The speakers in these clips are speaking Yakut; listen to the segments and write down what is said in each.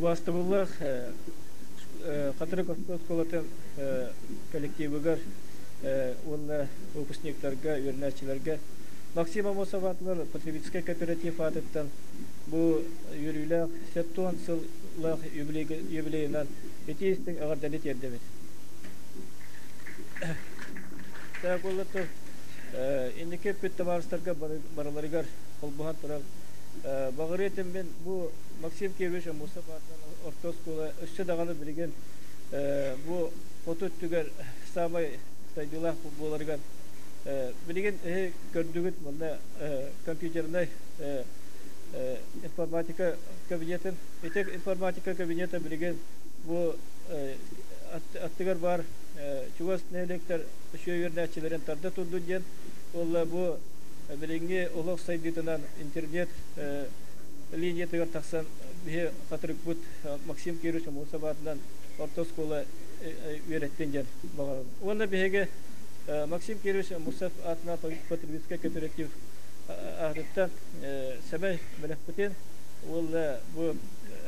Убаастабыллаах Хатырык орто оскуолатын коллективыгар уонна выпускниктарга, үөрэнээччилэргэ Максим Аммосов аатынан потребительскай кооператив аатыттан бу үөрүүлээх 70 сыллаах юбилейынан итии истиҥ эҕэрдэни тиэрдэбит. Так буолла инники эппит табаарыстарга барыларыгар холбоһон туран баҕарыа этим мин бу Максим Кирович Аммосов аатынан орто оскуола өссө даҕаны билигин бу хоту өттүгэр саамай сайдыылаах буоларыгар билигин эһи көрдүгүт манна компьютернай информатика кабинетын ити информатика кабинета билигин бу аттыгар баар чугас нэһилиэктэр үчүгэй үөрэнээччилэрин тарда турдун диэн уонна бу билиҥҥи олох сайдыытынан интернет линиятыгар тахсан биһи хатырыкпыт Максим Кирович Аммосов аатынан орто оскуола үөрэттин диэн баҕарабын. Уонна биһиги Максим Кирович Аммосов аатынан потребительскай кооператив аатыттан сэмэй бэлэхпитин уонна бу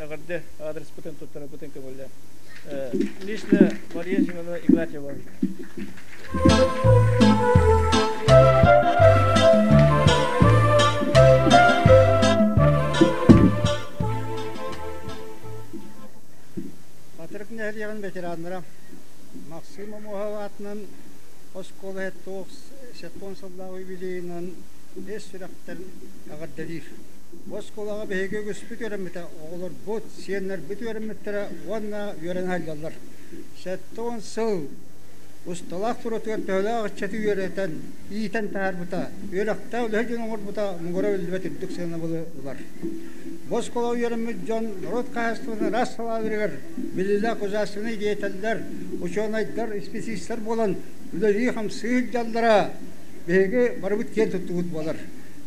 эҕэрдэ аадырыспытын туттарарбытын көҥүллээн. Лично Мария Семеновна Игнатьева. Хатырык нэһилиэгин ветераннара Максим Омоһов аатынан оскуола 70 сыллаах юбилейынан ис сүрэхтэн эҕэрдэлиир. Бу оскуолаҕа биһиги үгүспүт үөрэммитэ, оҕолорбут, сиэннэрбит үөрэммиттэрэ уонна үөрэнэ сылдьаллар. 70 сыл усталаах туратыгар төһөлөөх ыччаты үөрэтэн, иитэн таһаарбыта, үөрэхтээх үлэһит дьон оҥорбута муҥура биллибэт үрдүк сыанабылы ылар. Бу оскуолаҕа үөрэммит дьон норуот хаһаайыстыбатын араас салааларыгар биллиилээх государственнай деятеллэр, учуонайдар, специалистар буолан үлэлии-хамсыы сылдьаллара биһиги барыбыт киэн туттубут буолар.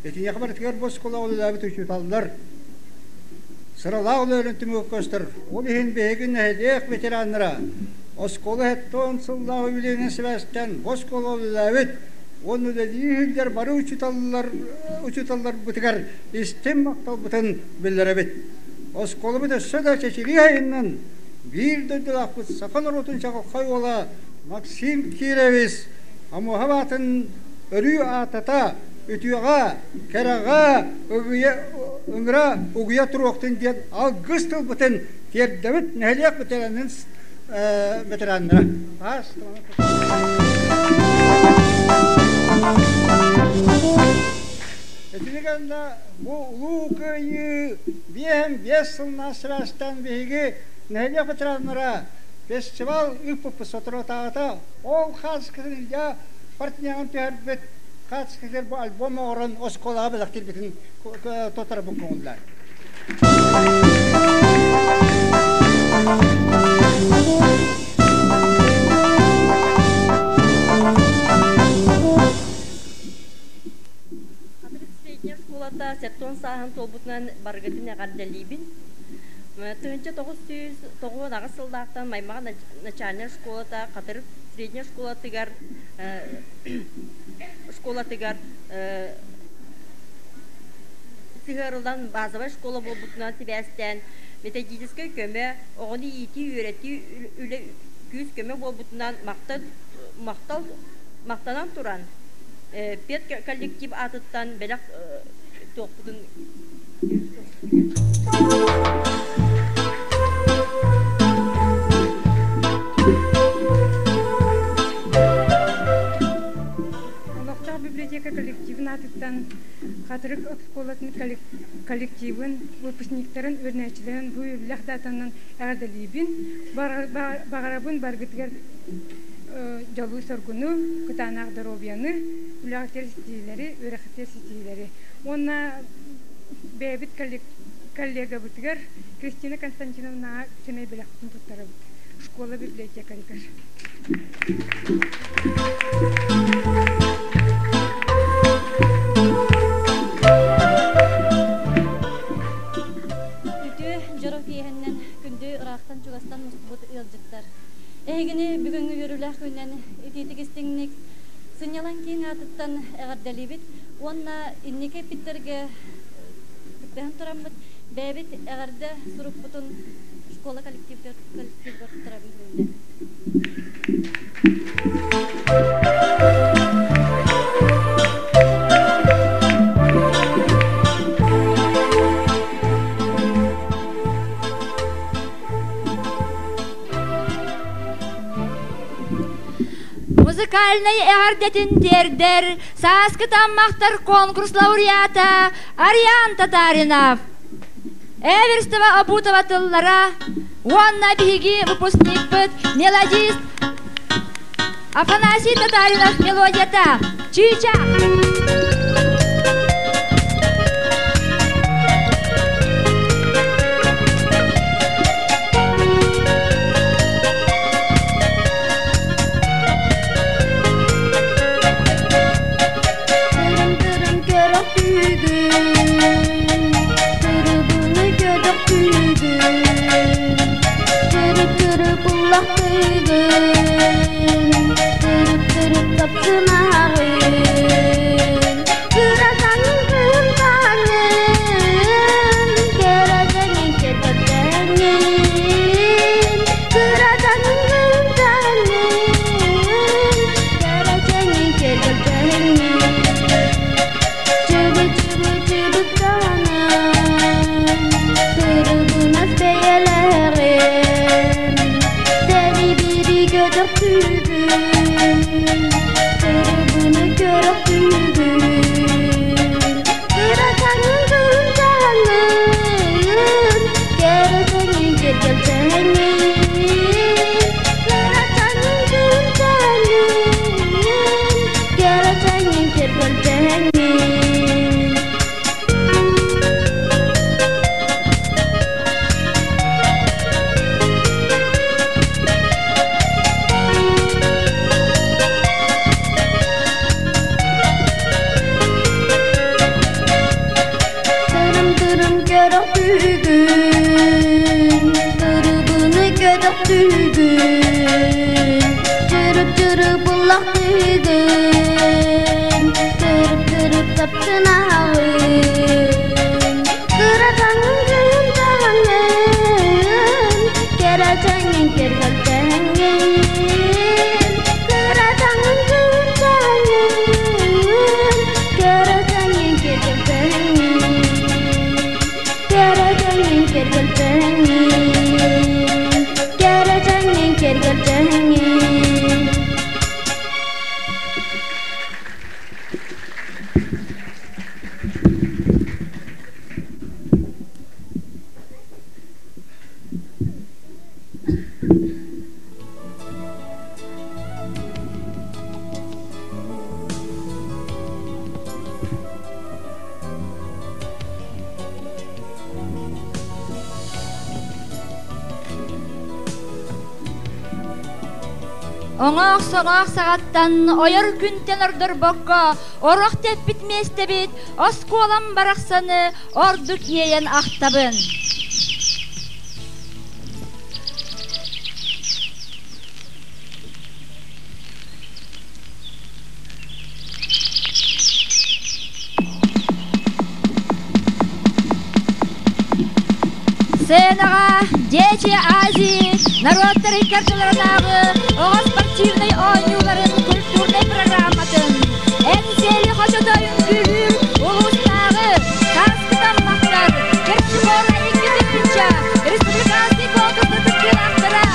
Итиниэхэ барытыгар бу оскуолаҕа үлэлээбит учууталлар сыралаах үлэлэрин түмүгэ көстөр. Ол иһин биһиги нэһилиэк ветераннара оскуола 70 сыллаах үбүлүөйүнэн сибээстээн бу оскуолаҕа үлэлээбит уонна үлэлии сылдьар бары учууталлар учууталларбытыгар истиҥ махталбытын биллэрэбит. Оскуолабыт өссө да чэчирии айанынан биир дойдулаахпыт саха норуотун чаҕылхай уола Максим Кирович Амуоһап аатын өрүү аатата, үтүөҕэ, кэрэҕэ ыҥыра угуйа туруохтун диэн алгыс тылбытын тиэрдэбит нэһилиэк ветеранын ветераннара. Итини гэннэ бу Улуу Кыайыы 55 сылынан сибээстээн биһиги нэһилиэк ветераннара фестивал ыыппыппыт соторутааҕыта ол хаачыскатын Илья партнерын түһэрбит хаачыскатыгар бу альбом оҥорон оскуолаҕа бэлэхтиирбитин туттарарбын көҥүллээн. Хатырык средняя школата 70 сааһын туолбутунан барыгытын эҕэрдэлиибин. 1998 сыллаахтан Маймаҕа начальнай школата Хатырык средняя школатыгар школатыгар сыһыарыллан базовай школа буолбутунан сибээстээн методическай көмө, оҕону иитии-үөрэтии үлэ күүс-көмө буолбутунан махтал, махтал, махтанан туран педколлектив аатыттан бэлэх туохпутун Олохтоох библиотека коллективын аатыттан Хатырык оскуолатын коллективын, выпускниктарын, үөрэнээччилэрин бу үбүлэх датанан эҕэрдэлиибин. Баҕарабын баргытыгар дьолу-соргуну, кытаанах доруобуйаны, үлэҕитигэр ситиһиилэри, үөрэххитигэр ситиһиилэри. Уонна бэйэбит коллегабытыгар Кристина Константиновнаҕа сэмэй бэлэхпитин туттарабыт. Школа библиотекарыгар. Үтүө дьоро киэһэннэн күндү ыраахтан-чугастан мустубут ыалдьыттар. Эһигини бүгүҥҥү үөрүүлээх күнүнэн итиитик истиҥник сынньалаҥ киин аатыттан эҕэрдэлиибит уонна инники эппиттэргэ кыттыһан тураммыт. Бэйэбит эҕэрдэ сурукпутун школа коллективыгар туттарабын күнүнэ. Музыкальнай эҕэрдэтин тиэрдэр Сааскы таммахтар конкурс лауреата Ариан Татаринов. Эверстова Абутова тыллара уонна биһиги выпускникпыт мелодист Афанасий Татаринов мелодията Чыыча. Тырым-тырым көрөх түүгүн, Тырыбыны көрөх түүгүн, Тырып-тырып уллах тыгын, Тырып-тырып тапсымаҕын, Кыра саҥын кыымтаҥын, Кыра дьэҥин кэргэттэҥин, Кыра саҥын кыымтаҥын, Кыра дьэҥин кэргэттэҥин, Чыбы-чыбы-чыбыктанан, Тырыбынас бэйэлэҕин, Тэри-бири көтөх түүгүн, Тырыбыны көрөх түүгүн, Кыра таҥын кыымтаҥын, Кэрэ тэҥин кэргэлтэҥин, Кыра таҥын кыымтаҥын, Кэрэ тэҥин кэргэлтэҥин. Тырым-тырым көрөх түүгүн, Тырыбыны көрөх түүгүн, Чырып-чырып уллах тыгын, Тырып-тырып таптынаҕын, Кыра таҥын кыым таҥын, Кэрэ тэҥин кэргэл тэҥин, Кыра таҥын кыым таҥын, Кэрэ тэҥин кэргэл тэҥин, Кэрэ тэҥин кэргэл тэҥин, Кэрэ тэҥин кэргэл тэҥин. Оҥоох-соҥоох саҕаттан ойор күнтэн ордорбокко орох тэппит миэстэбит оскуолам барахсаны ордук иэйэн ахтабын. Сценаҕа Дети Азии норуоттар икки ардыларынааҕы оҕо спортивнай оонньууларын культурнай программатын Эҥсиэли хочото үҥкүүлүүр улуустааҕы Сааскы таммахтар Керчикова 2000 республиканский конкурса кыттыылаахтара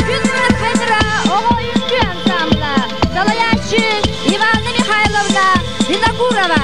Күн Мырхайдара оҕо үҥкүү ансамбла салайааччы Иванна Михайловна Винокурова.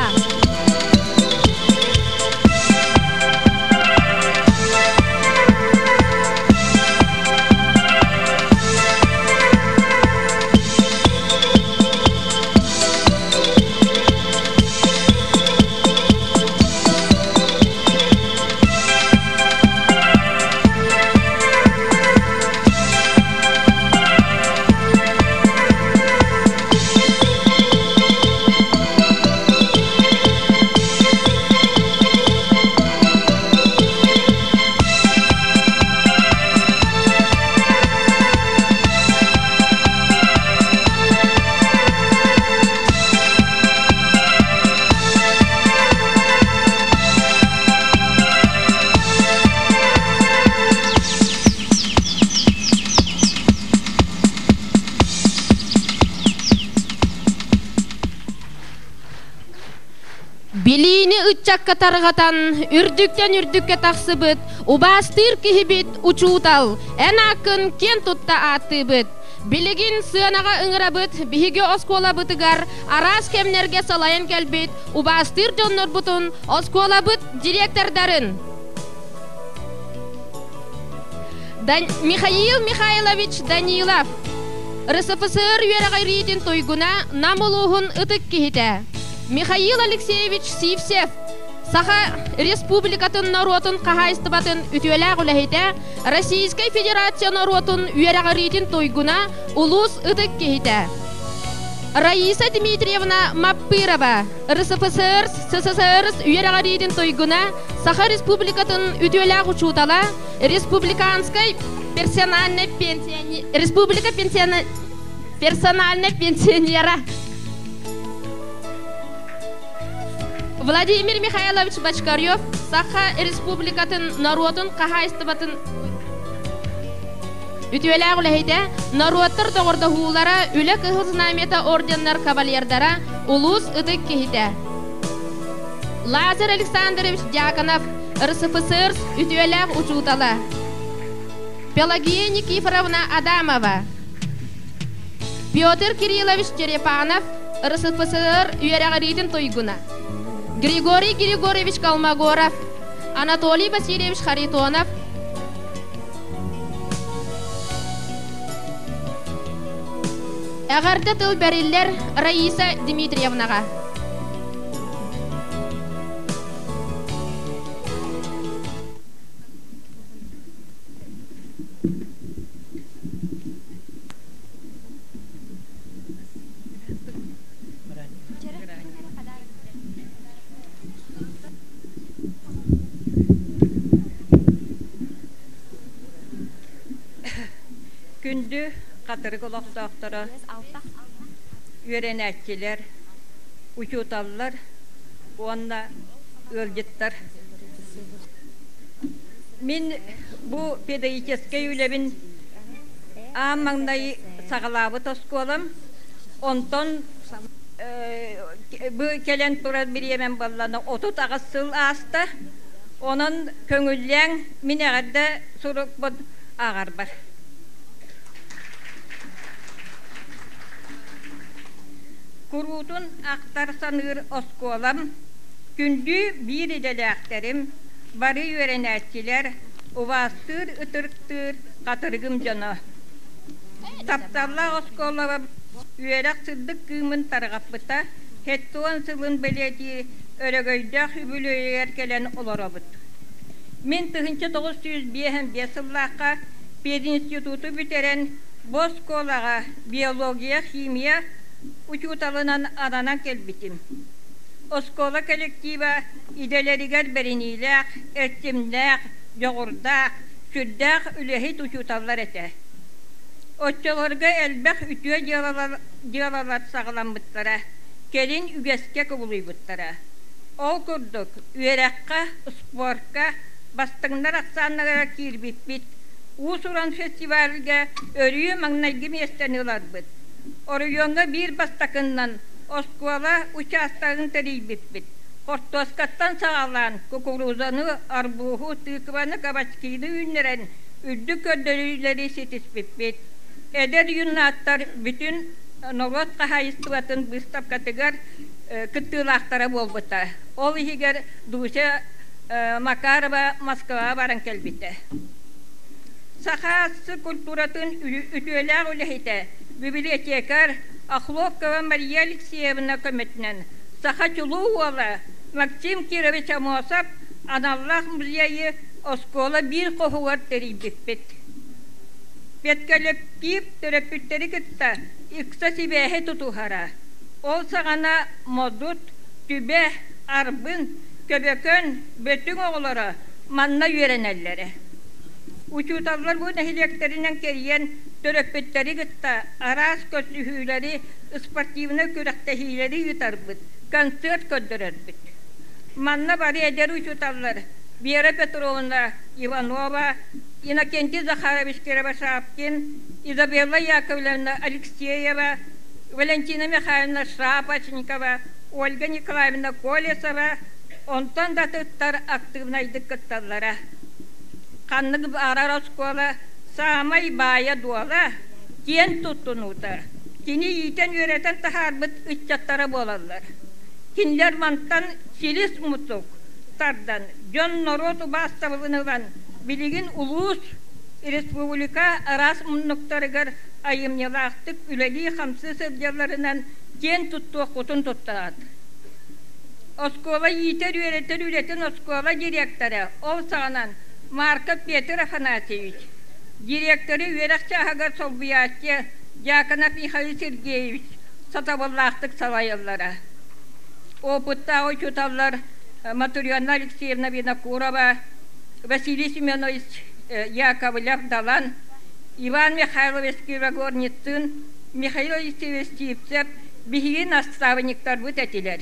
ыччакка тарҕатан, үрдүктэн үрдүккэ тахсыбыт, убаастыыр киһибит учуутал, эн ааккын киэн тутта ааттыыбыт. Билигин сыанаҕа ыҥырабыт биһиги оскуолабытыгар араас кэмнэргэ салайан кэлбит убаастыыр дьоннорбутун оскуолабыт директордарын Михаил Михайлович Данилов, РСФСР үөрэҕириитин туйгуна Нам улууһун ытык киһитэ, Михаил Алексеевич Сивцев, Саха Республикатын норуотун хаһаайыстыбатын үтүөлээх үлэһитэ, Российскай Федерация норуотун үөрэҕириитин туйгуна, улуус ытык киһитэ. Раиса Дмитриевна Маппырова, РСФСР СССР үөрэҕириитин туйгуна, Саха Республикатын үтүөлээх учуутала, республиканскай персональный пенсионер, республика персональный пенсионера. Владимир Михайлович Бочкарев Саха Республикатын норуотун хаһаайыстыбатын үтүөлээх үлэһитэ, норуоттар доҕордоһуулара, Үлэ Кыһыл Знамята орденнар кавалердара, улуус ытык киһитэ. Лазарь Александрович Дьяконов, РСФСР үтүөлээх учуутала. Пелагея Никифоровна Адамова. Петр Кириллович Черепанов, РСФСР үөрэҕириитин туйгуна. Григорий Григорьевич Колмогоров, Анатолий Васильевич Харитонов, Эҕэрдэ тыл бэриллэр Раиса Дмитриевнаҕа. Күндү Хатырык олохтоохторо, үөрэнээччилэр, учууталлар уонна ыалдьыттар! Мин бу педагогическай үлэбин аан маҥнай саҕалаабыт оскуолам, онтон бу кэлэн турар бириэмэм буоллаҕына 38 сыл ааста. Онон көҥүллээҥ мин эҕэрдэ сурукпун ааҕарбар. Куруутун ахтар саныыр оскуолам, күндү биир идэлээхтэрим, бары үөрэнээччилэр, убаастыыр ытырыктыыр хатырыгым дьоно. Тапталлаах оскуолабар үөрэх сырдык кыымын тарҕаппыта 70 сылын бэлиэтиир өрөгөйдөөх үбүлүөйүгэр кэлэн олоробут. Мин 1955 сыллаахха пединституту бүтэрэн, бу оскуолаҕа биология, химия учууталынан ананан кэлбитим. Оскуола коллектива идэлэригэр бэриниилээх, эрчимнээх, дьоҕурдаах, сүрдээх үлэһит учууталлар этэ. Оччолорго элбэх үтүө дьыалалар саҕаламмыттара, кэлин үгэскэ кубулуйбуттара. Ол курдук, үөрэххэ, спорка бастыҥнар ахсааннарыгар киирбиппит, уус-уран фестивальга өрүү маҥнайгы миэстэни ыларбыт. Оройуоҥҥа биир бастакыннан оскуола учаастагын тэрийбиппит. Хортуоскаттан саҕалаан кукурузаны, арбуһу, тыкваны, кабачкины үүннэрэн үрдүк көрдөрүүлэри ситиспиппит. Эдэр юннаттар бүтүн норуот хаһаайыстыбатын быыстапкатыгар кыттыылаахтара буолбута. Ол иһигэр Дуся Макарова Москваҕа баран кэлбитэ. Саха культуратын үтүөлээх үлэһитэ, библиотекарь Охлопкова Мария Алексеевна көмөтүнэн саха чулуу уола Максим Кирович Аммосов аналлаах музейы оскуола биир хоһугар тэрийбиппит. Педколлектив төрөппүттэри кытта ыкса сибээһи тутуһара. Ол саҕана Модут, Түбэ, Арбын, Көбөкөн, Бөтүҥ оҕолоро манна үөрэнэллэрэ. Учууталлар бу нэһилиэктэринэн кэрийэн төрөппүттэри кытта араас көрсүһүүлэри, спортивнай күрэхтэһиилэри ыытарбыт, концерт көрдөрөрбүт. Манна бары эдэр учууталлар Вера Петровна Иванова, Иннокентий Захарович Кировошапкин, Изабелла Яковлевна Алексеева, Валентина Михайловна Шапочникова, Ольга Николаевна Колесова, Онтон да атыттар актыыбынайдык кытталлара. Ханнык баҕарар оскуола саамай баайа-дуола, киэн туттунуута, кини иитэн-үөрэтэн таһаарбыт ыччаттара буолаллар. Кинилэр мантан силис мутук тардан, дьон-норуот убаастабылын ылан, билигин улуус, республика араас муннуктарыгар айымньылаахтык үлэлии-хамсыы сылдьалларынан киэн туттуоххутун туттаҕыт. Оскуола иитэр-үөрэтэр үлэтин оскуола директора ол саҕанан Марков Петр Афанасьевич, директоры үөрэх чааһыгар солбуйааччы Дьяконов Михаил Сергеевич сатабыллаахтык салайаллара. Опыттаах учууталлар Матрена Алексеевна Винокурова, Василий Семенович Яковлев Далан, Иван Михайлович Кривогорницын, Михаил Алексеевич Сивцев биһиги наставниктарбыт этилэр.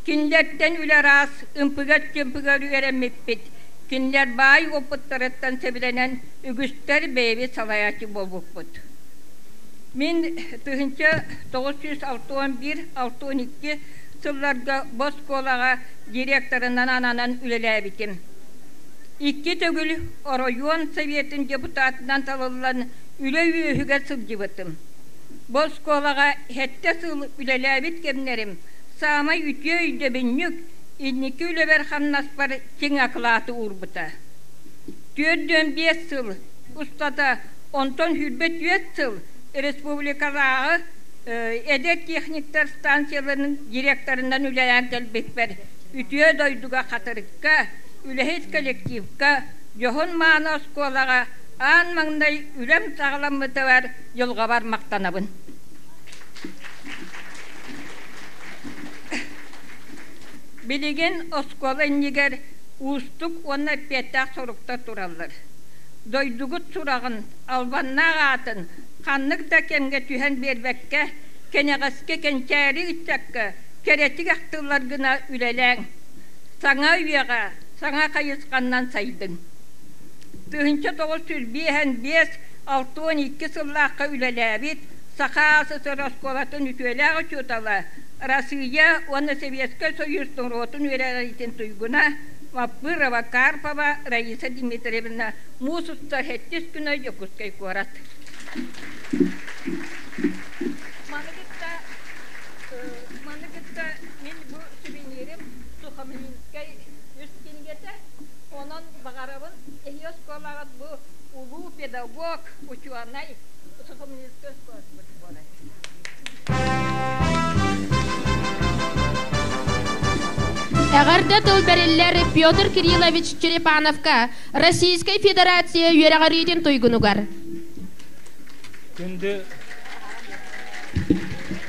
Кинилэртэн үлэ араас ымпыгар-чымпыгар үөрэммиппит. Кинилэр баай уопуттарыттан сэбилэнэн үгүстэр бэйэбит салайааччы буолбуппут. Мин 1961-62 сылларга бу оскуолаҕа директорынан ананан үлэлээбитим. Икки төгүл оройуон советын депутатынан талыллан үлэ үөһүгэр сылдьыбытым. Бу оскуолаҕа сэттэ сыл үлэлээбит кэмнэрим саамай үтүө өйдөбүнньүк, инники үлэбэр-хамнаспар чиҥ акылааты уурбута. 45 сыл устата, онтон 24 сыл республикалааҕы эдэр техниктар станцияларын директорынан үлэлээн кэлбиппэр үтүө дойдуга Хатырыкка, үлэһит коллективка, дьоһун-мааны оскуолаҕа аан маҥнай үлэм саҕаламмытыгар дьылҕабар махтанабын. Билигин оскуола иннигэр уустук уонна эппиэттээх соруктар тураллар. Дойдугут сураҕын, албаннаах аатын ханнык да кэмҥэ түһэн биэрбэккэ, кэнэҕэски кэнчээри ыччакка кэрэтик ахтыллар гына үлэлээҥ. Саҥа үйэҕэ саҥа хайысханнан сайдыҥ. 1955 62 сыллаахха үлэлээбит Саха СССР оскуолатын үтүөлээх учуутала, Россия уонна Советскай Союз норуотун үөрэҕириитин туйгуна Маппырова Карпова Раиса Дмитриевна муус устар сэттис күнэ Дьокуускай куорат. Маны кытта, маны кытта мин бу сувенирим Сухомлинскай үс кинигэтэ. Онон баҕарабын эһиги оскуолаҕыт бу улуу педагог, учуонай Сухомлинскай оскуолатыгар буолар. Эҕэрдэ тыл бэриллэр Петр Кириллович Черепановка Российскай Федерация үөрэҕириитин туйгунугар. Күндү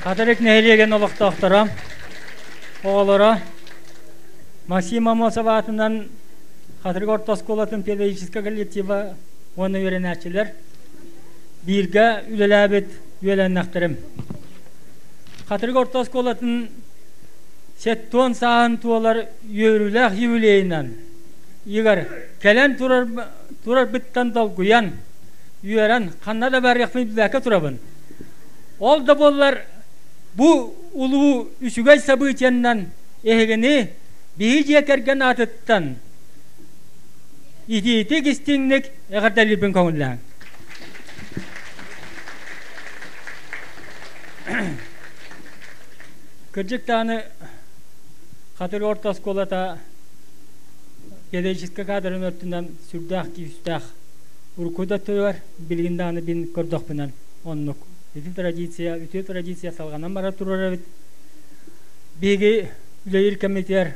Хатырык нэһилиэгин олохтоохторо, оҕолоро Максим Аммосов аатынан Хатырык орто оскуолатын педагогическай коллектива уонна үөрэнээччилэр бииргэ үлэлээбит үөлэннэхтэрим. Хатырык орто оскуолатын 70 сааһын туолар үөрүүлээх юбилейынан Игорь кэлэн турар турарбыттан долгуйан, үөрэн, ханна да барыахпын билбэккэ турабын. Ол да буоллар бу улуу үчүгэй событиеннан эһигини биһи дьиэ кэргэн аатыттан итиитик истиҥник эҕэрдэлиирбин көҥүллээҥ. Кырдьык даҕаны Хатыры орто оскуолата педагогическай кадрын өртүнэн сүрдээх күүстээх урукку да өттүгэр билигин даҕаны бин көрдөхпүнэн оннук. Ити традиция, үтүө традиция салҕанан бара турар эбит. Биһиги үлэлиир кэмитиэр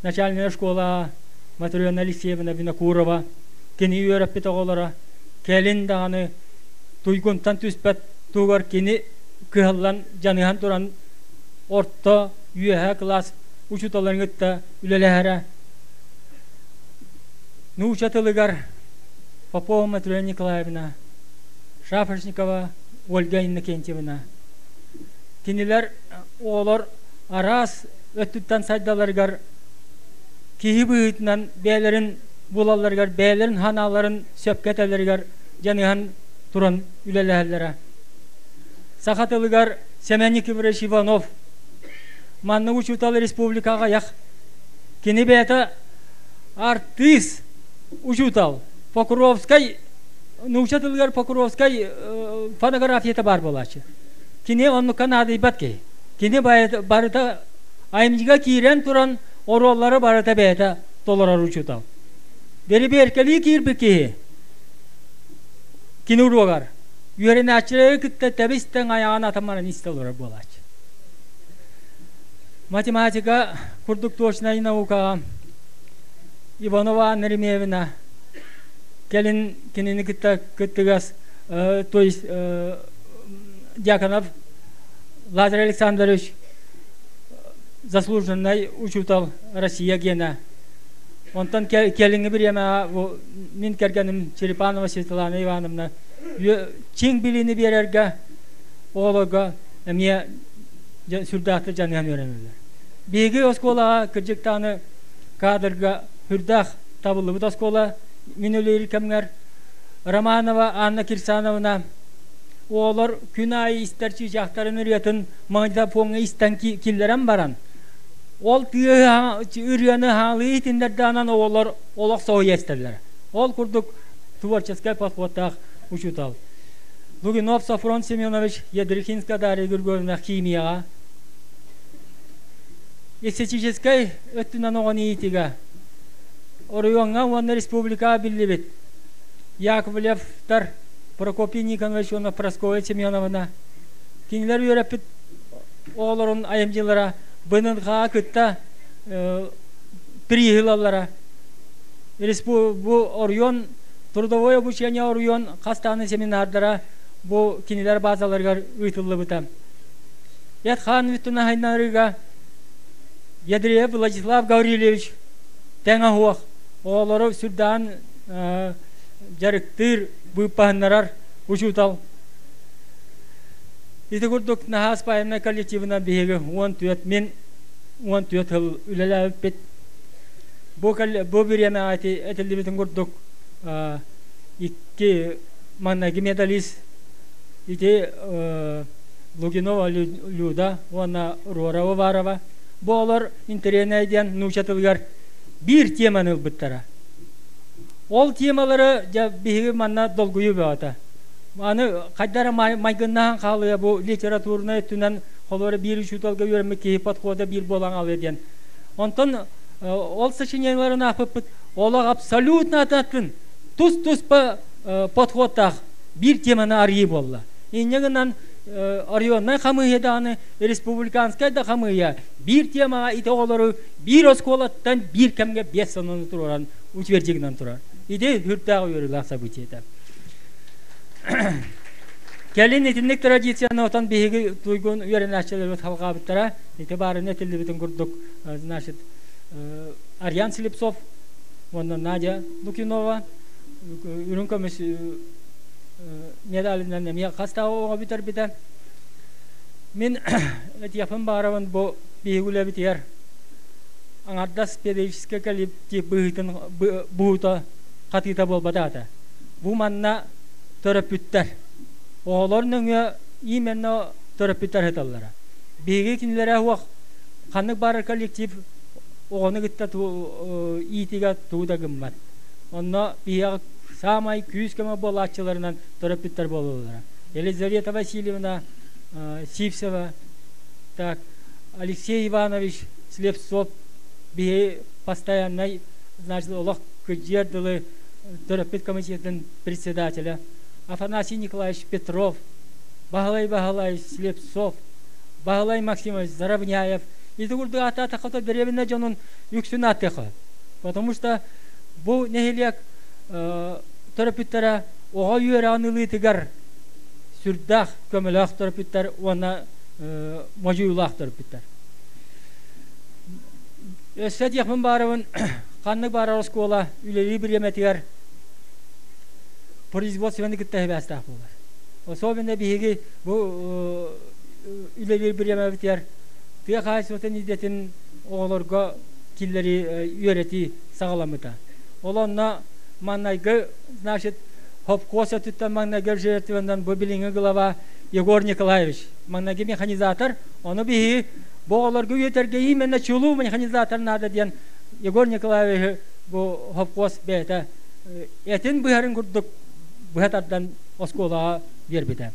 начальная школа Матрена Алексеевна Винокурова кини үөрэппит оҕолоро кэлин даҕаны туйгунтан түспэт туһугар кини кыһаллан дьаныһан туран орто үөһээ кылаас учууталларын кытта үлэлэһэрэ. Нуучча тылыгар Попова Матрена Николаевна, Шапошникова Ольга Иннокентьевна. Кинилэр оҕолор араас өттүттэн сайдалларыгар киһи быһыытынан бэйэлэрин булалларыгар, бэйэлэрин санааларын сөпкө этэллэригэр дьаныһан туран үлэлэһэллэрэ. Саха тылыгар Сэмэн Никифорович Иванов маннык учуутал республикаҕа аҕыйах. Кини бэйэтэ артыыс, учуутал, Покровскай, нуучча тылыгар Покровскай фонографията баар буолааччы. Кини оннукка наадыйбат киһи. Кини барыта айымньыга киирэн туран оруоллары барыта бэйэтэ толорор учуутал. Бэрибиэркэлии киирбит киһи кини уруогар үөрэнээччилэри кытта тэбис-тэҥ айаҕын атамманан истэ олорор буолааччы. Математика курдук точнай наукаҕа Иванова Анна Ремеевна кэлин кинини кытта кыттыгас, то есть Дьяконов Лазарь Александрович заслуженный учуутал Россия гена. Онтон кэлиҥҥи бириэмэҕэ мин кэргэним Черепанова Светлана Ивановна чиҥ билиини биэрэргэ оҕолорго эмиэ сүрдээхтик дьаныһан үөрэнэллэр. Биһиги оскуолаҕа кырдьык даҕаны кадрга сүрдээх табыллыбыт оскуола. Мин үлэлиир кэмҥэр Романова Анна Кирсановна оҕолор күн аайы истэр чыычаахтарын ырыатын магнитофоҥҥа истэн киллэрэн баран, ол тыаһы ырыаны хаалыы иһитиннэрдэҕинэн оҕолор олох соһуйа истэллэрэ. Ол курдук творческай подходтаах учуутал. Лугинов Софрон Семенович Ядрихинская Дарья Григорьевна химияҕа эстетическэй өттүнэн оҕону иитиигэ оройуоҥҥа уонна республикаҕа биллибит Яковлевтар Прокопий Никонович уонна Прасковья Семеновна кинилэр үөрэппит оҕолорун айымньылара БНХ кытта приз ылаллара. Бу оройуон трудовой обучение оройуон хас даҕаны семинардара бу кинилэр базаларыгар ыытыллыбыта. Эт-хаан үттүн Ядреев Владислав Гаврильевич тэҥэ суох оҕолору сүрдээн дьарыктыыр, быыппаһыннарар учуутал. Ити курдук наһаа спаяннай коллективынан биһиги 14 мин 14 сыл үлэлээбиппит. Бу, бу бириэмэҕэ этиллибитин курдук икки маҥнайгы медалист ити Лугинова Люда уонна Рора Уварова. Бу олор интэриэнэй диэн нуучча тылыгар биир теманы ылбыттара. Ол темалары дьэ биһиги манна долгуйуу бөҕөтө. Аны хайда эрэ майгыннаһан хаалыа бу литературнай өттүнэн холобура биир учууталга үөрэммит киһи подхода биир буолан хаалыа диэн. Онтон ол сочинениеларын аахпыппыт олох абсолютно атын тус-туспа подходтаах биир теманы арыйыы буолла. Инньэ гынан районнай хамыыһыйа даҕаны, республиканскай да хамыыһыйа биир темаҕа ити оҕолору биир оскуолаттан биир кэмҥэ биэс сылынан туруоран утвердигынан турар. Ити сүрдээх үөрүүлээх событие этэ. Кэлин итинник традицияны отон биһиги туйгун үөрэнээччилэрбит халҕаабыттара. Ити баарына этиллибитин курдук, значит, Арьян Слепцов уонна Надя Лукинова үрүҥ көмүс медалынан эмиэ хас да оҕо бүтэрбитэ. Мин этиэхпин баҕарабын бу биһиги үлэбитигэр аҥардас педагогическай коллектив быһыытын быһыыта хатыыта буолбатаата. Бу манна төрөппүттэр. Оҕолор нөҥүө именно төрөппүттэр сыталлара. Биһиги кинилэрэ суох ханнык баар коллектив оҕону кытта иитигэ тугу да гыммат. Онно биһиэхэ саамай күүс-көмө буолааччыларынан төрөппүттэр буолаллара. Елизавета Васильевна Сивцева, так, Алексей Иванович Слепцов биһи постояннай, значит, олох кырдьыар дылы төрөппүт комитетын председателя Афанасий Николаевич Петров, Баһылай Баһылаевич Слепцов, Баһылай Максимович Заровняев. Ити курдук ааттаатахха дэриэбинэ дьонун үксүн ааттыахха. Потому что бу нэһилиэк төрөппүттэрэ оҕо үөрэҕин ылыытыгар сүрдээх көмөлөөх төрөппүттэр уонна модьуйуулаах төрөппүттэр. Өссө диэхпин баарыбын, ханнык баарар оскуола үлэлии бириэмэтигэр производственный кытта сибээстээх буолар. Особенно биһиги бу үлэлиир бириэмэбитигэр тыа хаһаайыстыбатын идэтин оҕолорго киллэрии үөрэтии саҕаламмыта. Ол онно маҥнайгы, значит, хопкуос өттүттэн маҥнайгы жертванан бу билиҥҥи глава Егор Николаевич, маҥнайгы механизатор, ону биһиги бу оҕолорго үөтэргэ именно чулуу механизатор наада диэн Егор Николаевиһы бу хопкуос бэйэтэ этин быһарын курдук быһа тардан оскуолаҕа биэрбитэ.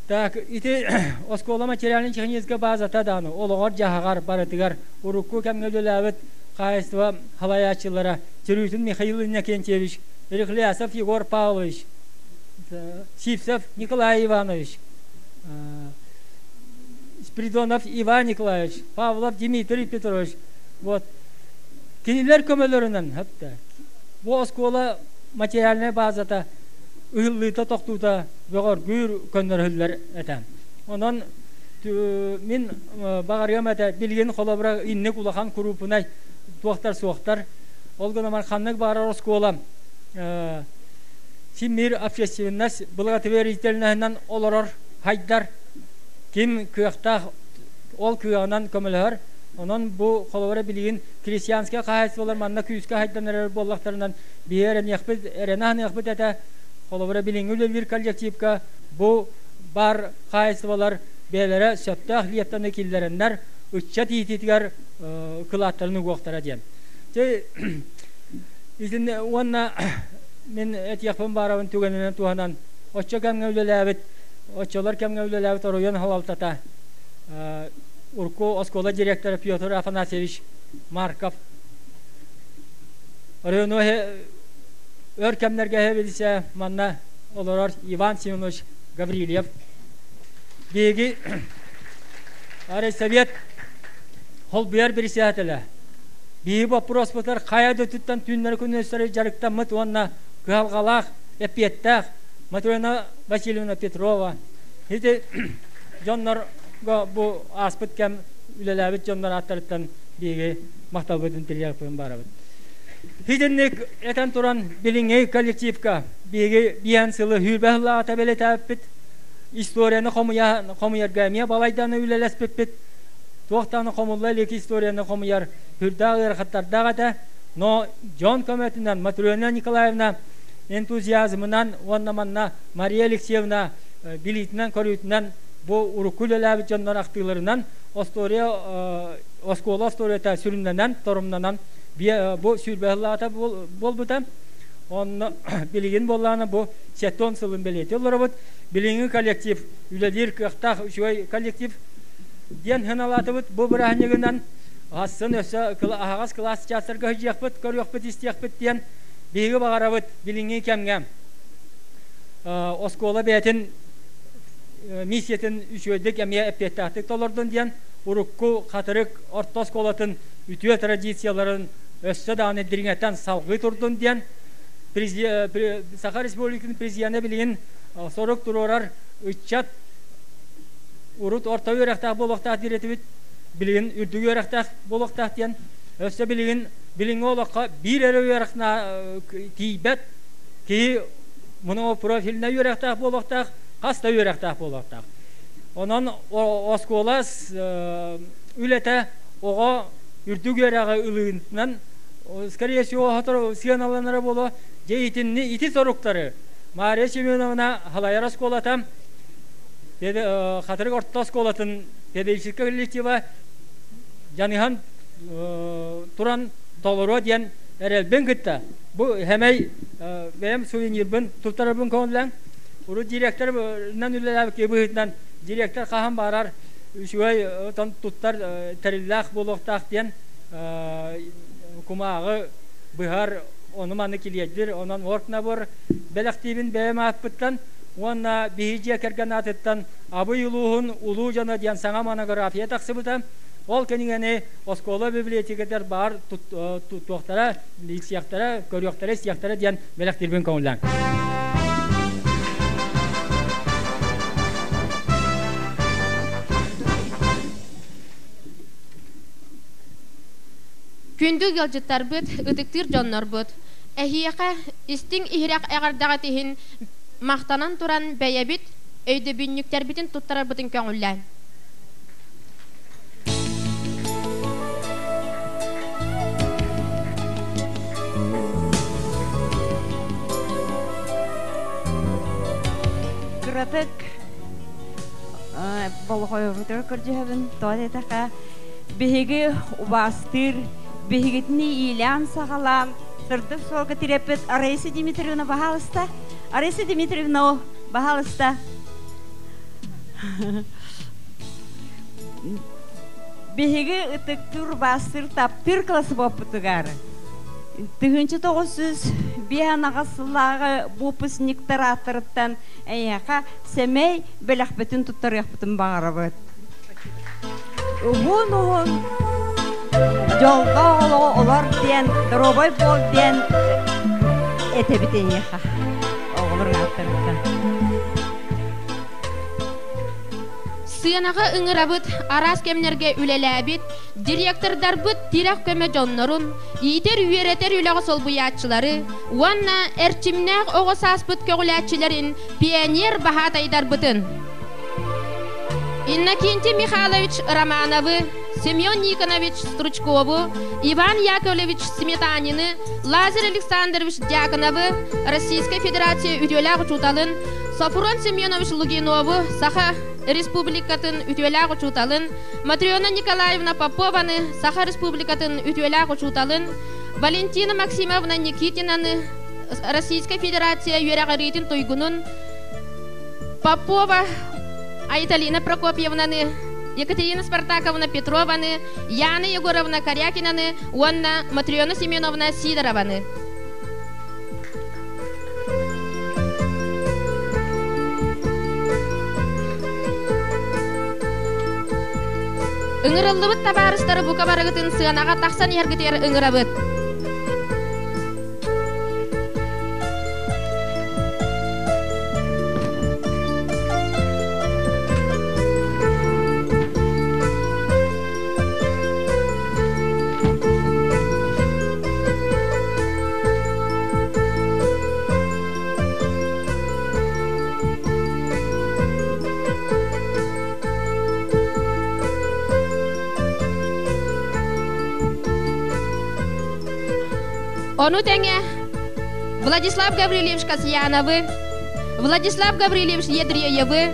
Так, ити оскуола материально-техническэй базата даҕаны олоҕор-дьаһаҕар барытыгар урукку кэмҥэ үлэлээбит хаһаайыстыба салайааччылара Терютин Михаил Иннокентьевич, Рехлясов Егор Павлович, Сивцев Николай Иванович, Спиридонов Иван Николаевич, Павлов Дмитрий Петрович. Вот. Кинилэр көмөлөрүнэн хатта бу оскуола материальнай базата ыһыллыыта тохтуута бөҕөргүүр көннөрүллэр этэ. Онон мин баҕарыам этэ билигин холобура инник улахан куруупунай туохтар суохтар. Ол гынан ханнык баарар оскуола син общественность благотворительноһынан олорор хайдар ким кыахтаах ол кыаҕынан көмөлөһөр. Онон бу холобура билигин крестьянскай хаһаайыстыбалар манна күүскэ хайдан эрэр буоллахтарынан биһи эрэниэхпит эрэнэ аныахпыт этэ. Холобура билиҥҥи үлэлиир коллективка бу бар хаһаайыстыбалар бэйэлэрэ сөптөөх лептаны киллэрэннэр ыччат иитиитигэр кылааттарын угуохтара диэн. Дьэ итиннэ уонна мин этиэхпин баарабын түгэнинэн туһанан оччо кэмҥэ үлэлээбит оччолор кэмҥэ үлэлээбит оройуон салалтата урукку оскуола директора Петр Афанасьевич Марков оройуону өр кэмнэргэ билсэ манна олорор Иван Семенович Гаврильев биһиги Арай Совет холбуйар председателэ биһиги боппуруоспутугар хайа дөтүттэн түүннэри күнүстэри дьарыктаммыт уонна кыһалҕалаах эппиэттээх Матрена Васильевна Петрова ити дьоннорго бу ааспыт кэм үлэлээбит дьоннор ааттарыттан биһиги махталбытын тириэхпин баарабыт. Итинник этэн туран билиҥҥи коллективка биһиги биэн сылы сүүрбэ сыллааҕыта бэлиэтээбиппит. Историяны хомуйарга эмиэ балайданы үлэлэспиппит. Туох даҕаны хомулла илик историяны хомуйар сүрдээх ыарахаттардаах этэ. Но дьон көмөтүнэн Матрена Николаевна энтузиазмынан уонна манна Мария Алексеевна билиитинэн-көрүүтүнэн бу урукку үлэлээбит дьоннор ахтыыларынан история оскуола историята сүрүннэнэн, торумнанан бу сүүрбэ сыллааҕыта буолбута. Онно билигин буоллаҕына бу 70 сылын бэлиэтии олоробут. Билиҥҥи коллектив үлэлиир кыахтаах үчүгэй коллектив диэн сыаналаатыбыт. Бу бырааһынньыгынан аһасын өссө аһаҕас кылаас чаастарга сылдьыахпыт, көрүөхпүт, истиэхпит диэн биһиги баҕарабыт билиҥҥи кэмҥэ оскуола бэйэтин миссиятын үчүгэйдик эмиэ эппиэттээхтик толордун диэн урукку Хатырык орто оскуолатын үтүө традицияларын өссө даҕаны дириҥэтэн салҕыы турдун диэн Саха Республикатын президенэ билигин сорук туруорар ыччат урут орто үөрэхтээх буолуохтаах диир этибит, билигин үрдүк үөрэхтээх буолуохтаах диэн өссө билигин билиҥҥи олоххо биир эрэ үөрэх тиийбэт киһи монопрофильнай үөрэхтээх буолуохтаах, хас да үөрэхтээх буолуохтаах. Онон оскуола үлэтэ оҕо үрдүк үөрэҕи ылыытынан скорее всего сыаналанара буолуо. Дьэ итинни ити соруктары Мария Семеновна салайар оскуолата Хатырык орто оскуолатын педагогическай коллектива дьаныһан туран толоруо диэн эрэлбин кытта бу хэмэй бэйэм сувенирбын туттарарбын көҥүллээн урут директорынан үлэлээбит киһи быһыытынан директор хаһан баарар үчүгэй туттар тэриллээх буолуохтаах диэн кумааҕы быһар ону маны килиэйдир онон оргнабор бэлэхтиибин бэйэм ааппыттан уонна биһи дьиэ кэргэн аатыттан Абый улууһун улуу дьоно диэн саҥа монография тахсыбыта. Ол кинигэни оскуола библиотекатыгар баар туттуохтара, билсиэхтэрэ, көрүөхтэрэ, истиэхтэрэ диэн бэлэхтиирбин көҥүллээҥ. Күндү ыалдьыттарбыт, ытыктыыр дьоннорбут, эһиэхэ истиҥ иһирэх эҕэрдэҕит иһин махтанан туран бэйэбит өйдөбүнньүктэрбитин туттарарбытын көҥүллээн. Кыратык болҕойорутугар көрдьүһэбин, тоҕо диэтэххэ, биһиги убаастыыр Биһигитини иилээн-саҕалаан сырдык суолга тирэппит Раиса Дмитриевна баһаалыста. Раиса Дмитриевна, баһаалыста. Биһиги ытыктыыр, убаастыыр, таптыыр класс буоппутугар 1905 сыллааҕы выпускниктар ааттарыттан эйиэхэ сэмэй бэлэхпитин туттарыахпытын баҕарабыт. Уһун-уһун дьоллоох олоҕу олор диэн, доруобай буол диэн этэбит эйиэхэ оҕолорун ааттарыттан. Сыанаҕа ыҥырабыт, араас кэмнэргэ үлэлээбит директордарбыт тирэх көмө дьоннорун, иитэр-үөрэтэр үлэҕэ солбуйааччылары уонна эрчимнээх оҕо сааспыт көҕүлээччилэрин пионер баһаатайдарбытын. Иннокентий Михайлович Романовы, Семен Никонович Стручкову, Иван Яковлевич Сметанины, Лазарь Александрович Дьяконовы, Российскай Федерация үтүөлээх учууталын Софрон Семенович Лугинову, Саха Республикатын үтүөлээх учууталын Матрена Николаевна Попованы, Саха Республикатын үтүөлээх учууталын Валентина Максимовна Никитинаны, Российскай Федерация үөрэҕириитин туйгунун Попова Айталина Прокопьевнаны, Екатерина Спартаковна Петрованы, Яна Егоровна Корякинаны уонна Матрена Семеновна Сидорованы. Ыҥырыллыбыт табаарыстары бука барыгытын сыанаҕа тахсан иһэргитигэр ыҥырабыт. Ону тэҥэ Владислав Гаврильевич Касьяновы, Владислав Гаврильевич Ядреевы,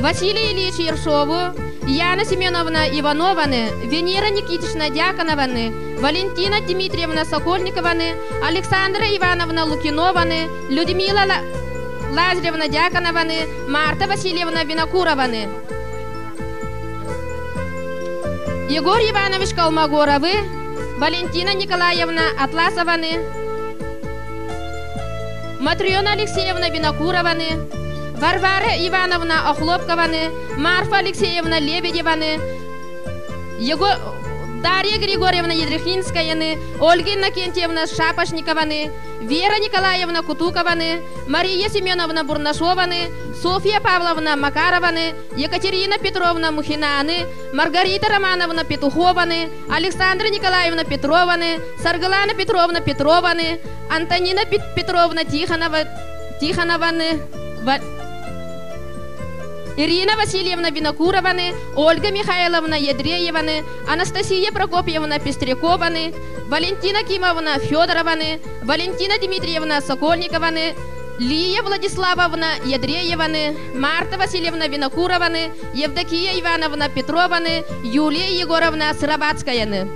Василий Ильич Ершову, Яна Семеновна Иванованы, Венера Никитична Дьяконованы, Валентина Дмитриевна Сокольникованы, Александра Ивановна Лукинованы, Людмила Лазаревна Дьяконованы, Марта Васильевна Винокурованы, Егор Иванович Колмогоровы, Валентина Николаевна Атласованы, Матрена Алексеевна Винокурованы, Варвара Ивановна Охлопкованы, Марфа Алексеевна Лебедеваны, Его... Дарья Григорьевна Едрехинскаяны, Ольга Иннокентьевна Шапошникованы, Вера Николаевна Кутукованы, Мария Семеновна Бурнашованы, Софья Павловна Макарованы, Екатерина Петровна Мухинаны, Маргарита Романовна Петухованы, Александра Николаевна Петрованы, Саргылана Петровна Петрованы, Антонина Петровна Тихонова, Тихонованы, Ирина Васильевна Винокурованы, Ольга Михайловна Ядрееваны, Анастасия Прокопьевна Пестрякованы, Валентина Кимовна Федорованы, Валентина Дмитриевна Сокольникованы, Лия Владиславовна Ядрееваны, Марта Васильевна Винокурованы, Евдокия Ивановна Петрованы, Юлия Егоровна Сыроватскаяны.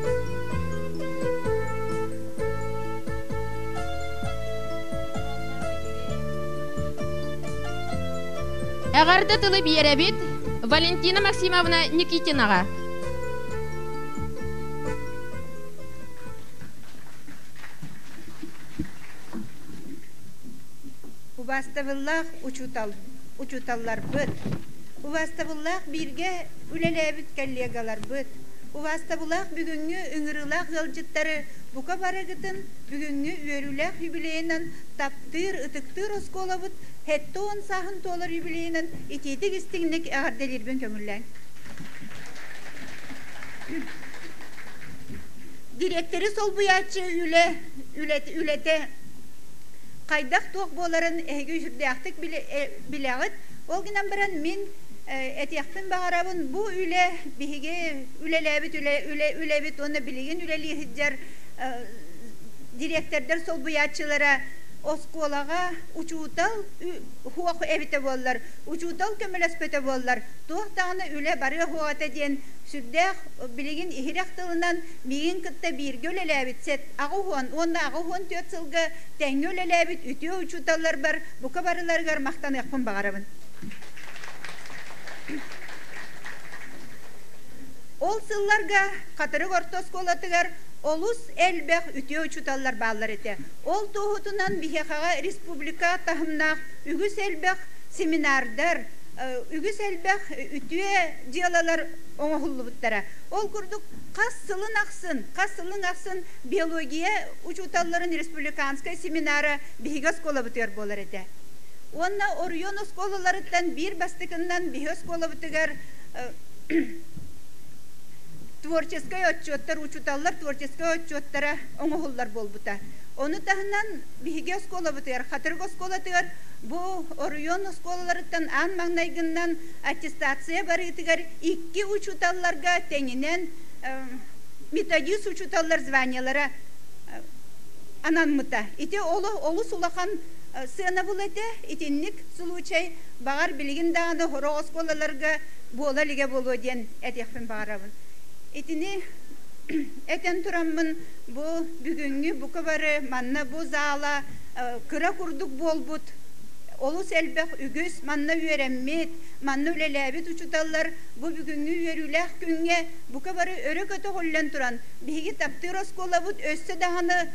Эҕэрдэ тылы биэрэбит Валентина Максимовна Никитинаҕа. Убаастабыллаах учуутал, учууталларбыт, убаастабыллаах бииргэ үлэлээбит коллегаларбыт, убаастабыллаах бүгүҥҥү ыҥырыылаах ыалдьыттары бука барыгытын бүгүҥҥү үөрүүлээх юбилейынан таптыыр, ытыктыыр оскуолабыт 70 сааһын туолар юбилейынан итиитик истиҥник эҕэрдэлиирбин көҥүллээҥ. Дириэктэри солбуйааччы үлэ, үлэтэ хайдах туох буоларын эһиги сүрдээхтик билэҕит. Ол гынан баран мин этиэхпин баҕарабын, бу үлэ биһиги үлэлээбит үлэ, үлэ, үлэбит уонна билигин үлэлии сылдьар дириэктэрдэр солбуйааччылара оскуолаҕа учуутал суох эбитэ буоллар, учуутал көмөлөспөтө буоллар, туох даҕаны үлэ барыа суох этэ диэн сүрдээх билигин иһирэх тылынан миигин кытта бииргэ үлэлээбит сет аҕыс уонна 84 сылга тэҥҥэ үлэлээбит үтүө учууталларбар бука барыларыгар махтаныахпын баҕарабын. Ол сылларга Хатырык орто оскуолатыгар олус элбэх үтүө учууталлар бааллар этэ. Ол туоһутунан биһиэхэҕэ республика таһымнаах үгүс элбэх семинардар, үгүс элбэх үтүө дьыалалар оҥоһуллубуттара. Ол курдук хас сылын ахсын, хас сылын ахсын биология учууталларын республиканскай семинара биһиги оскуолабытыгар буолар этэ. Уонна оройуон оскуолаларыттан биир бастакыннан биһи оскуолабытыгар творческай отчуоттар, учууталлар творческай отчуоттара оҥоһуллар буолбута. Ону таһынан биһиги оскуолабытыгар, Хатырык оскуолатыгар бу оройуон оскуолаларыттан аан маҥнайгыннан аттестация барыытыгар икки учууталларга тэҥинэн методист учууталлар званиелара анаммыта. Ити олус улахан сыанабыл этэ. Итинник случай баҕар билигин даҕаны сорох оскуолаларга буола илигэ буолуо диэн этиэхпин баҕарабын. Итини этэн тураммын бу бүгүҥҥү бука бары манна бу зала кыра курдук буолбут олус элбэх үгүс манна үөрэммит, манна үлэлээбит учууталлар бу бүгүҥҥү үөрүүлээх күҥҥэ бука бары өрө көтөҕүллэн туран биһиги таптыыр оскуолабыт өссө даҕаны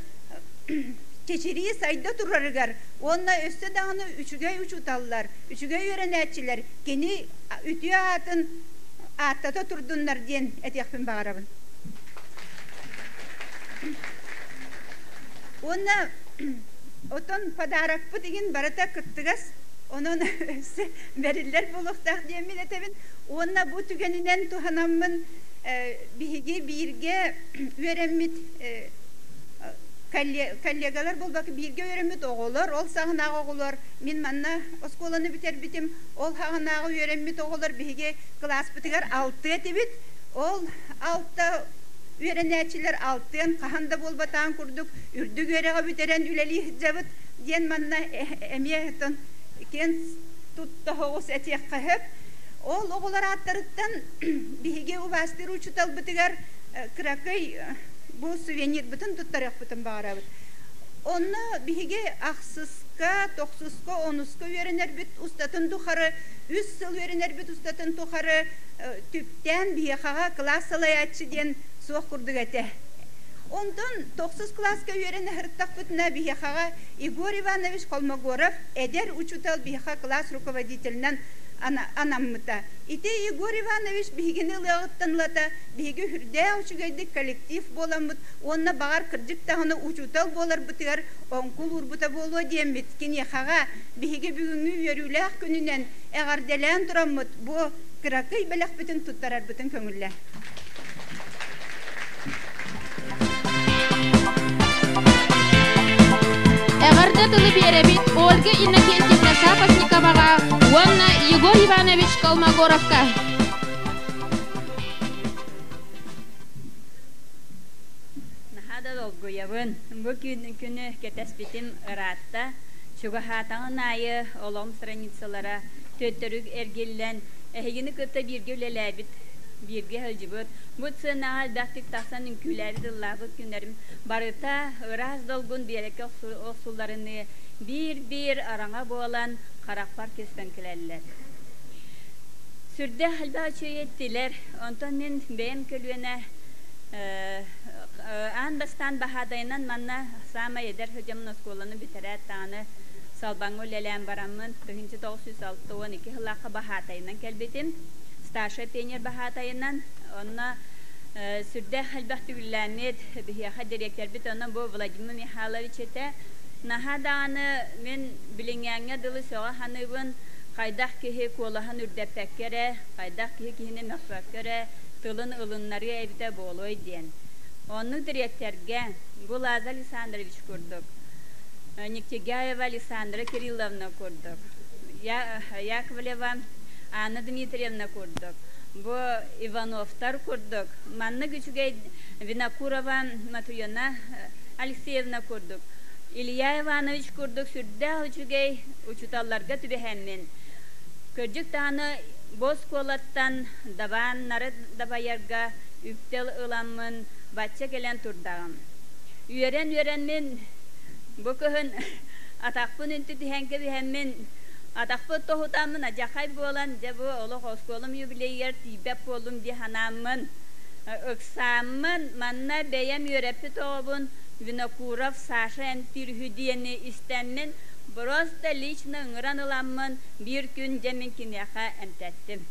чэчирии сайда турарыгар уонна өссө даҕаны үчүгэй учууталлар, үчүгэй үөрэнээччилэр кини үтүө аатын ааттата турдуннар диэн этиэхпин баҕарабын. Уонна отон подарокпыт игин барыта кыттыгас, онон өссө бэриллэр буолуохтаах диэммин этэбин. Уонна бу түгэнинэн туһанаммын биһиги бииргэ үөрэммит коллегалар буолбакка бииргэ үөрэммит оҕолор, ол саҕанааҕы оҕолор, мин манна оскуоланы бүтэрбитим, ол саҕанааҕы үөрэммит оҕолор биһиги кылааспытыгар алтыа этибит. Ол алта үөрэнээччилэр алтыан хаһан да буолбатаҕын курдук үрдүк үөрэҕи бүтэрэн үлэлии сылдьабыт диэн манна эмиэ киэн тутта соҕус этиэххэ сөп. Ол оҕолор ааттарыттан биһиги убаастыыр учууталбытыгар кыракый бу сувенирбытын туттарыахпытын баҕарабыт. Онно биһиги ахсыска, тохсуска, онуска үөрэнэрбит устатын тухары, үс сыл үөрэнэрбит устатын тухары түптээн биһиэхэҕэ кылаас салайааччы диэн суох курдук этэ. Онтон тохсус кылааска үөрэнэ сырыттахпытына биһиэхэҕэ Егор Иванович Холмогоров эдэр учуутал биһиэхэ кылаас руководителинэн анаммыта. Ити Егор Иванович биһигини ылыаҕыттан ылата биһиги үрдээх үчүгэйдик коллектив буоламмыт уонна баҕар кырдьык даҕаны учуутал буоларбытыгар оҥкул уурбута буолуо диэммит киниэхэҕэ биһиги бүгүҥҥү үөрүүлээх күнүнэн эҕэрдэлээн тураммыт бу кыракый бэлэхпитин туттарарбытын көҥүллээ. Эҕэрдэ тылы биэрэбит Ольга Иннокентьевна Шапошниковаҕа уонна Егор Иванович Колмогоровка. Наһаа да долгуйабын. Бу күнү кэтэспитим ыраатта. Чугаһаатаҕын аайы олоҕум страницалара төттөрү эргиллэн, эһигини кытта бииргэ үлэлээбит, бииргэ сылдьыбыт, бу сценаҕа элбэхтик тахсан үҥкүүлээбит, ыллаабыт күннэрим барыта ыраас долгун биэрэккэ охсулларыныы биир-биир араҥа буолан харахпар көстөн кэлэллэр. Сүрдээх элбэх үчүгэй эттилэр. Онтон мин бэйэм көлүөнэ аан бастаан баһаадайынан манна саамай эдэр сылдьаммын оскуоланы бүтэрээт даҕаны Салбаҥҥа үлэлээн бараммын 1962 сыллаахха баһаатайынан кэлбитим. Старшай пионер баһаатайынан. Онно сүрдээх элбэх төгүллээммит биһиэхэ дириэктэрбит онно бу Владимир Михайлович этэ. Наһаа даҕаны мин билиҥҥээҥҥэ дылы сөҕө саныыбын, хайдах киһи куолаһын үрдэппэккэ эрэ, хайдах киһи киһини мөхпөккө эрэ тылын ылыннарыа эбитэ буолуой диэн. Оннук дириэктэргэ бу Лазарь Александрович курдук, Нектегяева Александра Кирилловна курдук, Яковлева Анна Дмитриевна курдук, бу Ивановтар курдук, маннык үчүгэй Винокурова Матуяна Алексеевна курдук. Илья Иванович курдук сүрдээх үчүгэй учууталларга түбэһэммин, кырдьык даҕаны бу оскуолаттан дабааннары дабайарга үктэл ыламмын бачча кэлэн турдаҕым. Үөрэн-үөрэммин бу кыһын атахпын үнтү түһэн кэбиһэммин, атахпыт тоһутаммын адьахай буолан, дьэ бу олох оскуолам юбилейыгар тиийбэт буоллум дии санааммын, ыксааммын манна бэйэм үөрэппит оҕобун Винокуров Саша эмтиир үһү диэни истэммин, просто лично ыҥыран ыламмын биир күн дьэ мин киниэхэ эмтэттим.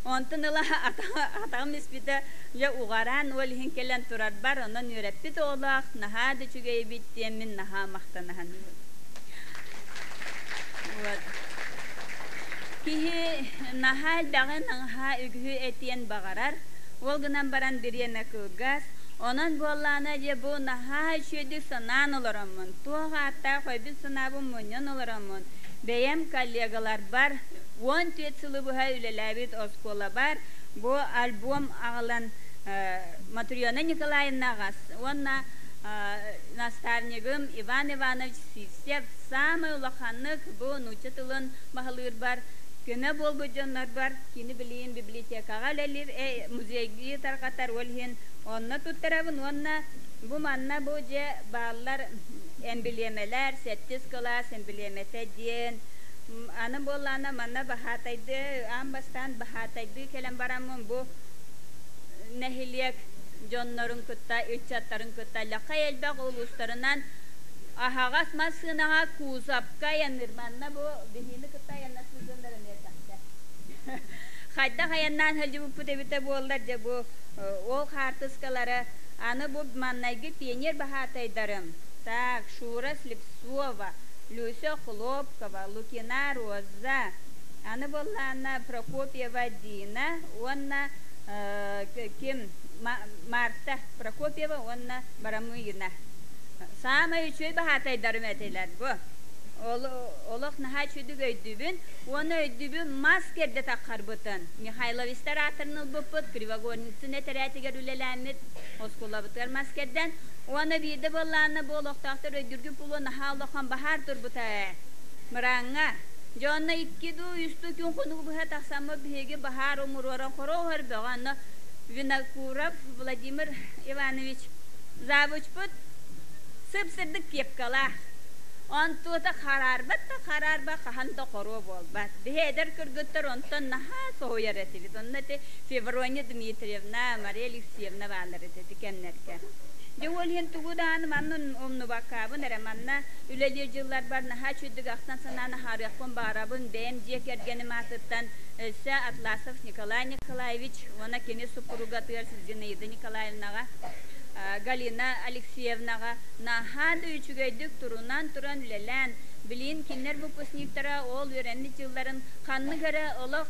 Онтон ыла атаҕым испитэ дьэ уҕараан ол иһин кэлэн турарбар онон үөрэппит оҕолоох наһаа да үчүгэй эбит диэммин наһаа махтана саныыбын. Вот. Киһи наһаа элбэҕи наһаа үгүһү этиэн баҕарар. Ол гынан баран бириэмэ кылгас. Онон буоллаҕына дьэ бу наһаа үчүгэйдик санаан олороммун, туох ааттаах өйбүн санаабын мунньан олороммун, бэйэм коллегаларбар 14 сылы быһа үлэлээбит оскуолабар бу альбом аҕалан Матрена Николаевнаҕа уонна наставнигым Иван Иванович Сивцев саамай улаханнык бу нуучча тылын баһылыырбар көмө буолбут дьоннорбор кини билигин библиотекаҕа үлэлиир, музейга тарҕатар, ол иһин онно туттарабын уонна бу манна бу дьэ бааллар эмбилиэмэлэр, сэттис кылаас эмбилиэмэтэ диэн. Аны буоллаҕына манна баһаатайды аан бастаан баһаатайдыы кэлэн бараммын бу нэһилиэк дьоннорун кытта, ыччаттарын кытта лахай элбэх улуустарынан аһаҕас массыынаҕа кузовка айанныыр. Манна бу биһиини кытта айанна сылдьаннар эмиэ элбэхтэр. Хайдах айаннаан сылдьыбыппыт эбитэ буоллар, дьэ бу ол хаартыскалары аны бу маннайгы пионер баһаатайдарым так, Шура Слепцова, Люся Хлопкова, Лукина Роза, аны буоллаҕына Прокопьева Дина уонна ким Марта Прокопьева уонна Барамыгина. Саамай үчүгэй баһаатайдарым этилэр бу. Олох наһаа үчүгүйдүк өйдүүбүн. Уонна өйдүүбүн мас кэрдэ таххарбытын. Михайловичтар ааттарын ылбыппыт, Кривогорницын этэрээтигэр үлэлээммит, оскуолабытыгар мас кэрдэн. Уонна биирдэ буоллаҕына бу олохтоохтор өйдүүргүт буолуо наһаа улахан баһаар турбута ээ. Мырааҥҥа. Дьэ онно икки дуу, үс дуу күн хонугу быһа тахсаммыт биһиги баһаар умуруоран хоро бөҕө. Онно Винокуров Владимир Иванович завучпут сып-сырдык кепкалаах. Онтуота хараарбат да хараарба хаһан да хоруо буолбат. Биһи эдэр кыргыттар онтон наһаа соһуйар этибит. Онно ити Феврония Дмитриевна, Мария Алексеевна бааллар этэ ити кэмнэргэ. Дьэ ол иһин тугу даҕаны манна умнубаккабын эрэ манна үлэлиир дьылларбар наһаа үчүгдүк ахтан санаан аһаарыахпын баҕарабын. Бэйэм дьиэ кэргэним аатыттан өссө Атласов Николай Николаевич уонна кини супругатыгар Зинаида Николаевнаҕа, Галина Алексеевнаҕа наһаа да үчүгэйдик турунан туран үлэлээн, билигин кинилэр выпускниктара ол үөрэммит дьылларын ханнык эрэ олох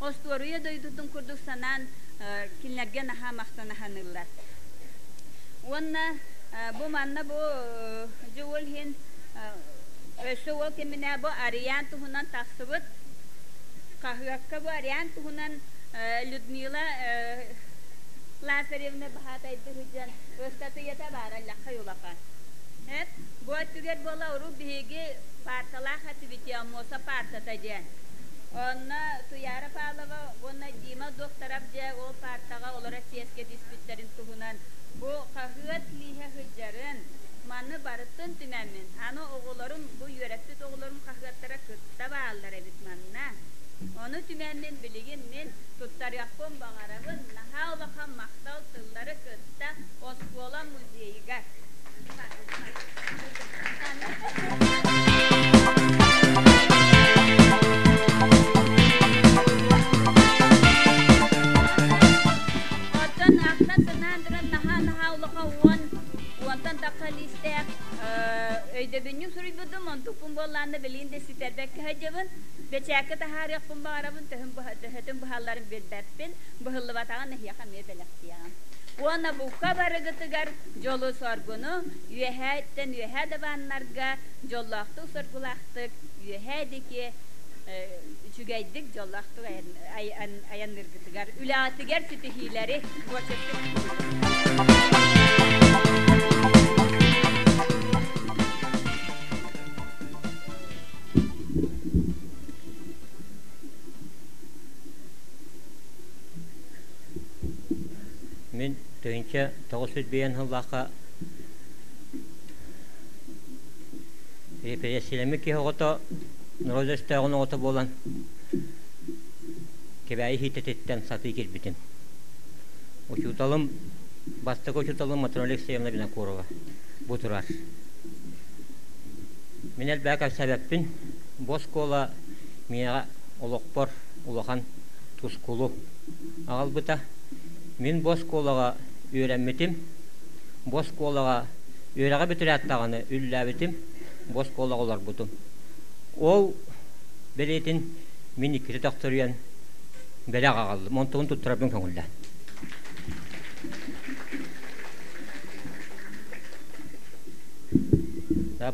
остуоруйа дойдутун курдук санаан кинилэргэ наһаа махтана саныыллар. Уонна бу манна бу дьэ ол иһин өссө ол кэминэ бу Ариан туһунан тахсыбыт хаһыакка бу Ариан туһунан Людмила Лазаревна баһаатайды сылдьан ыстатыйата баара лахай улахан. Бу өттүгэр буола урут биһиги паарталаах этибит Амоса паартата диэн. Онно Туяра Павлова уонна Дима Докторов дьэ ол паартаҕа олоро сиэскэ түспүттэрин туһунан бу хаһыат лииһэ сылдьарын маны барытын түмэммин аны оҕолорум бу үөрэппит оҕолорум хаһыаттара кытта бааллар эбит манна. Ону түмэммин билигин мин туттарыахпын баҕарабын наһаа улахан махтал тыллары кытта оскуола музейыгар. Оттон ахтан санаан туран наһаа-наһаа улахан уон уонтан тахса лиистээх өйдөбүнньүк суруйбутум, онтукпун буоллаанна билигин да ситэрбэккэ сылдьабын. Бэчээккэ таһаарыахпын баҕарабын, төһөтүн быһалларын билбэппин, быһыллыбатаҕын эһиэхэ эмиэ бэлэхтиэҕим. Уонна бука барыгытыгар дьолу-соргуну үөһээттэн үөһээ дабааннарга дьоллоохтук-соргулаахтык үөһээ диэки үчүгэйдик дьоллоохтук айанныыргытыгар, үлэҕитигэр ситиһиилэри, творческай. 905 сыллаахха репрессиялэммит киһи оҕото норуот өстөөҕүн оҕото буолан Кэбээйи Иһиитэтиттэн сатыы киирбитим. Учууталым, бастакы учууталым Матрена Алексеевна Винокурова бу турар. Мин элбэҕи кэпсээбэппин. Бу оскуола миэхэ олохпор улахан тускулу аҕалбыта. Мин бу оскуолаҕа үөрэммитим. Бу оскуолаҕа үөрэҕи бүтэрээт даҕаны үллээбитим. Бу оскуолаҕа олорбутум. Ол бэлиэтин мин иккитэ төхтөрүйэн бэлэх аҕаллым. Онтубун туттарарбын көҥүллээн.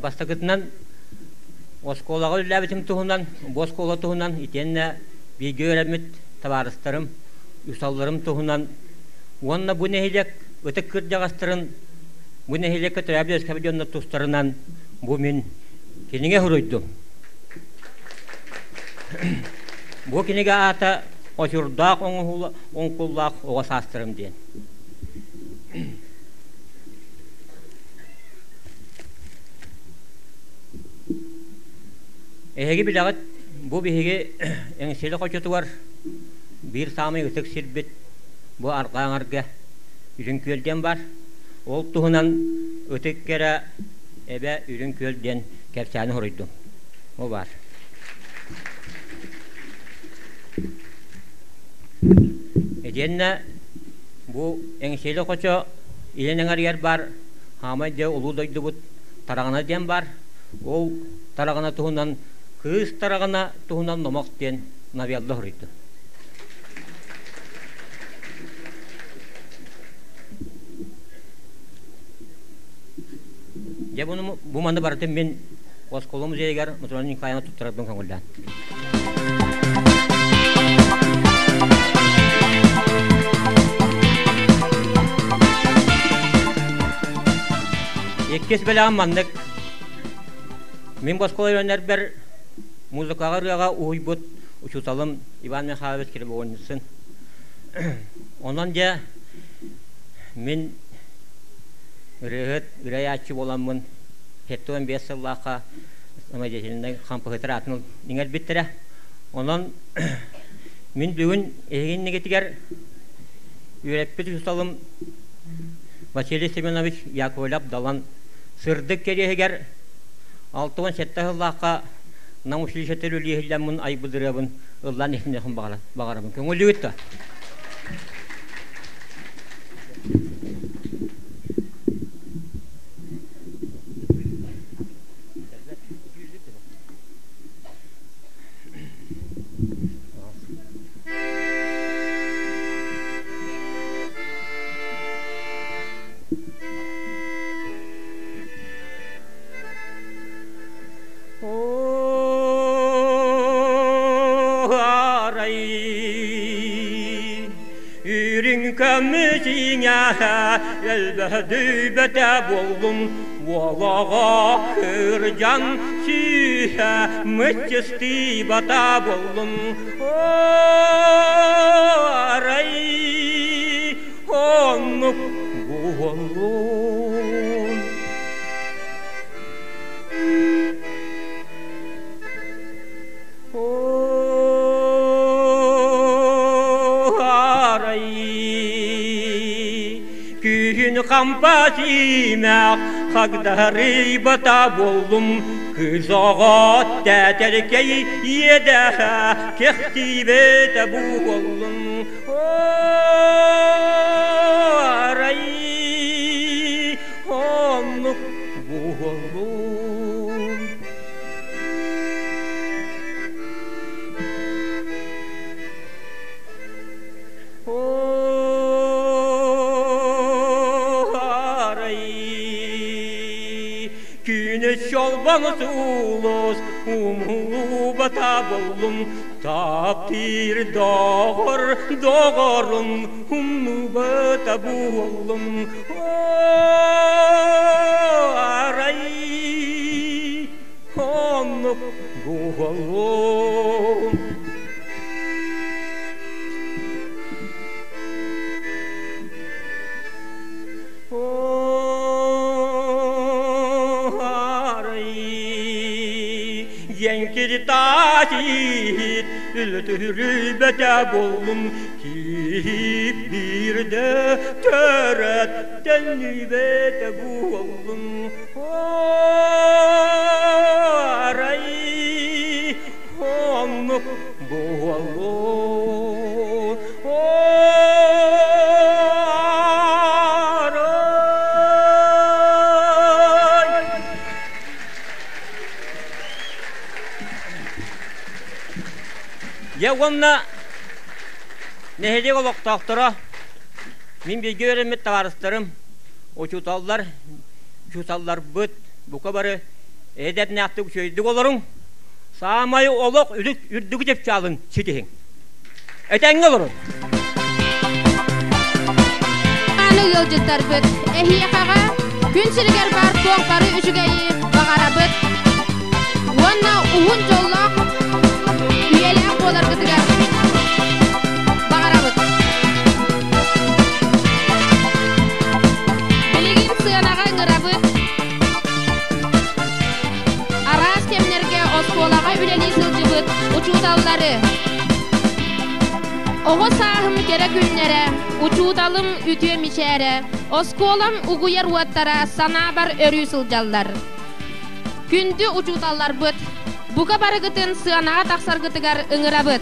Бастакытынан оскуолаҕа үлэлээбитим туһунан, бу оскуола туһунан итиэннэ бииргэ үөрэммит табаарыстарым, усалларым туһунан уонна бу нэһилиэк ытык кырдьаҕастарын бу нэһилиэккэ төрөөбүт-үөскээбит дьоннор тустарынан бу мин кинигэ суруйдум. Бу кинигэ аата Очурдаах оҥкуллаах оҕо саастарым диэн. Эһиги билэҕит, бу биһиги Эҥсиэли хочотугар биир саамай ытык сирбит бу арҕаа аҥарга Үрүҥ Күөл диэн баар. Ол туһунан ытык кэрэ эбэ Үрүҥ Күөл диэн кэпсээни суруйдум. Ол баар. Итиэннэ бу Эҥсиэли хочо илин эҥэригэр баар хаамай дьэ улуу дойдубут Тараҕана диэн баар. Ол Тараҕана туһунан Кыыс Тараҕана туһунан номох диэн новелла суруйдум. Дьэ бу маны барытын мин оскуола музейыгар Матрена Николаевна туттарарбын көҥүллээн. Иккис бэлэҕим маннык. Мин бу оскуола үөрэнэрбэр музыкаҕа ырыаҕа уһуйбут учууталым Иван Михайлович Кривогорницын. Онон дьэ мин ырыаһыт, ырыайааччы буоламмын 75 сыллаахха самодеятельнай хампыһытар аатын иҥэрбиттэрэ. Онон мин бүгүн эһиги иннигитигэр үөрэппит учууталым Василий Семенович Яковлев Далан сырдык кэриэһигэр 67 сыллаахха Нам училищетыгар үлэлиэһиллэммин айбыт ырыабын ыллаан иһитиннэхпин баҕарабын. Көҥүллүүгүт да? Үрүҥ көмүс иҥэһэ өлбөдүйбэтэ буоллум уолаҕа кырдьан сүүһэ мыччыстыйбата буоллум арай оннук буоллум Күһүн хампа сиимэх хагдарыйбата буоллум кыыс оҕо тэтэркэй иэдэһэ кэхтиибэтэ буоллум арай оннук буоллун. Күнүс чолбон суулус умулубата буллум таптыыр доҕор доҕорум умнубата буоллум арай оннук буоллум. Диэн киритаатиит үлүтүрүбэтэ буоллум киһи биирдэ төрөт төннүбэтэ буоллум арай оннук буоллун Дьэ уонна нэһилиэк олохтоохторо, мин бииргэ үөрэммит табаарыстарым, учууталлар, учууталларбыт бука бары эдэрнээхтик үчүгэйдик олоруҥ, саамай олох үрдүк чыпчаалын ситиһиҥ. Этэҥҥэ олорун! Аны ыалдьыттарбыт эһиэхэҕэ күн сиригэр баар туох бары үчүгэйи баҕарабыт уонна уһун дьоллоох үйэлээх буоларгытыгар баҕарабыт. Билигин сыанаҕа ыҥырабыт. Араас кэмнэргэ оскуолаҕа үлэлии сылдьыбыт учууталлары Оҕо сааһым кэрэ күннэрэ, учууталым үтүө мичээрэ, оскуолам угуйар уоттара санаабар өрүү сылдьаллар. Күндү учууталларбыт, бука барыгытын сыанаҕа тахсаргытыгар ыҥырабыт.